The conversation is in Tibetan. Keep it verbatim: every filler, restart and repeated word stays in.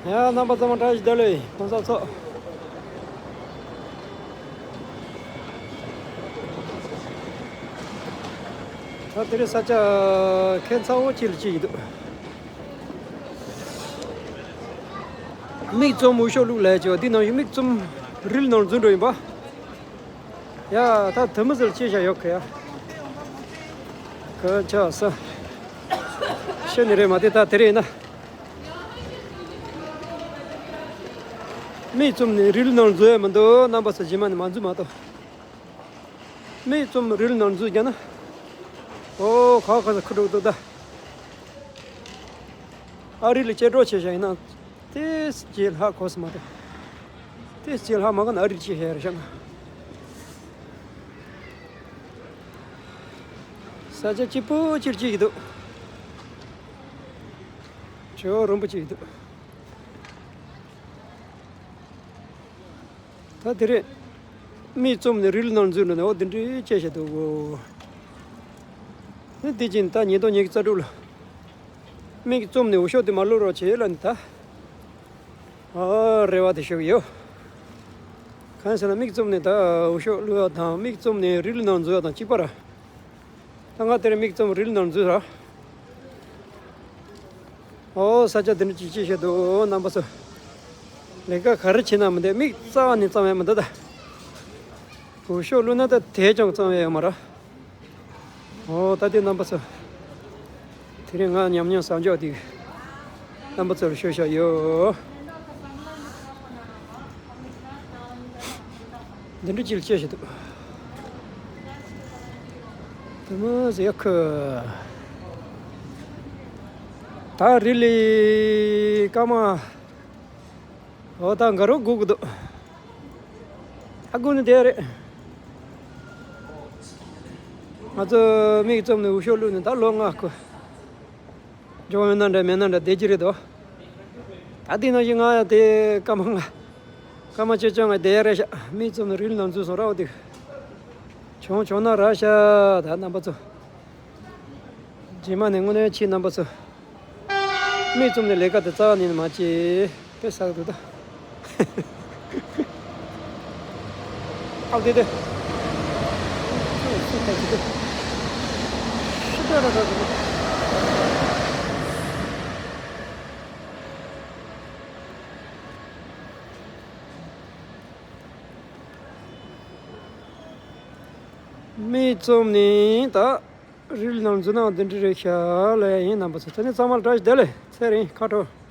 ཡ། རྣམ་པ་ཚང་མ་བཀྲ་ཤིས་བདེ་ལེགས། གོང་ས་མཚོ། ད་དེ་རིང་ས་ཆ་ཁྱད་མཚར་པོ་ཅིག་ལ་སྐྱེས་ཀྱི་འདུག་མིག་བཙུམ་འོས་ཤོག་བླུགས་ལབ་ཀྱི་ཡོད། འདི་ནང་བཞིན་མིག་བཙུམ་རི་ལ་ནང་འཛུལ་འགྲོ་ཡིན་པ། ཡ། ད་དུ་མི་ཟེར་ཅི་བྱ་ཡོད་གི་ཡ། ག་ཆ་ས། ཤེས་ནི་རེད་མ་དེ་ད་དེ་རེད་ན། མིག་བཙུམ་ནས་རི་ལ་ནང་འཛུལ་ཡ་མི་འདུག་རྣམ་པ་ཚོ་རྗེས་མ་ནས་མ་འཛུལ་མ་གཏོགས། མིག་བཙུམ་རི་ལ་ནང་འཛུལ་རྒྱ་ན། ཨོ་ཁ་ཁ་ས་ཁུ་འགྲོ་འདུག་ད། ཨ་རི་ལ་སྐྱེ་འགྲོ་བྱས་བཞག་ཡིན་ན། དེ་སྐྱེ་ལྷག་གོ་ས་མ་གཏོགས། དེ་སྐྱེ་ལྷག་མ་གོ་ན་ཨ་རི་སྐྱེ་ཤེས་རེད་ཤག་ས་ཆ་སྐྱིད་པོ་ཅིག་སྐྱེས་ཀྱི་འདུག་ཇོ་རིན་པོ་ཆེ་འདུག་ད་དེ་རེད། མིག་བཙུམ་ནས་རི་ལ་ནང་འཛུལ་ནས་འོ་དེ་འདྲའི་སྐྱེས་བཞག་འདུག་གོ། ནི་དེ་བཞིན་ད་ཉིས་སྟོང་ཉི་ཤུ་རྩ་དྲུག་ལ། མིག་བཙུམ་ནས་འོས་ཤོག་དེ་མ་བླུག་རོགས་བྱེད་ལབ་ནས་ད། ཨ། རེ་བ་དེ་ཞུ་གི་ཡོད། གང་ཟེར་ན་མིག་བཙུམ་ནས་ད་འོས་ཤོག་བླུག་ཡ་དང་མིག་བཙུམ་ནས་རི་ལ་ནང་འཛུལ་ཡ་དང་གཅིག་པ་ར། ད་ང་དེར་མིག་བཙུམ་རི་ལ་ནང་འཛུལ་ར། ཨོ་ས་ཆ་དེ་འདྲ་ཅིག་ཅིག་བཤད་འདུག་རྣམ་པ་ཚོ། ལས་ཀ་ག་རེ་བྱེད་ན་མི་འདུག་མིག་རྩ་བ་ནས་བཙུམ་ཡ་མི་འདུག་ད། འོས་ཤོག་བླུག་ན་ད་དེ་ཅང་བཙུམ་ཡ་ཡོད་མ་ར། ཨོ་ད་དེ་རྣམ་པ་ཚོ། དེ་རིང་ང་ཉམས་མྱོང་བསམ་འཇོག་དེ། རྣམ་པ་ཚོར་ཞུ་བཞག་ཡོད། འདི་འདྲ་ཅིག་བཤད་བཞིན་འདུག་དེ་མོ་ཟེར་ཡོད་ཁུ། ད་རི་ལི་ཀ་མ། འོ་ད་འགའ་རོ་སྒུག་གི་འདུག་ཨ་སྒུག་ནི་དེ་རེད། ང་ཚོ་མིག་བཙུམ་ནས་འོས་ཤོག་བླུགས་ནས་ད་ལོ་ལྔ་ཁུ། འབྱུང་ཡོད་ན་འདྲ་མེད་ན་འདྲ་བསྡད་ཀྱི་རེད་དོ། ད་དེ་ནང་བཞིན་ང་ཡང་དེ་སྐར་མ་ལྔ། སྐར་མ་བཅུ་བཅོ་ལྔ་བསྡད་ཡ་རེད་ཤག་མིག་བཙུམ་ནས་རི་ལ་ནང་འཛུལ་སོང་ར་འོ་དེ། བྱུང་བྱུང་ན་ར་ཤག་ད་རྣམ་པ་ཚོ། རྗེས་མ་ནས་དངོས་གནས་ཁྱེད་རྣམ་པ་ཚོ། མིག་བཙུམ་ནས་ལས་ཀ་དེ་རྩ་བ་ནས་མ་བྱེད། དཔེ་བསགས་འདུག་ད། ཨ་དེ་དེ། སུ་ཁ་ཅི་དེ། ཤི་ད་ར་ར་ར། མིག་བཙུམ་ནས་ད་རི་ལ་ནང་འཛུལ་ན་འདི་འདྲ་རེད་ཤག་ལབ་ཡ་ཡིན་རྣམ་པ་ཚོ། དེ་ནས་ཚང་མ་ལ་བཀྲ་ཤིས་བདེ་ལེགས། ཚེ་རིང་ཁ་དྲོ།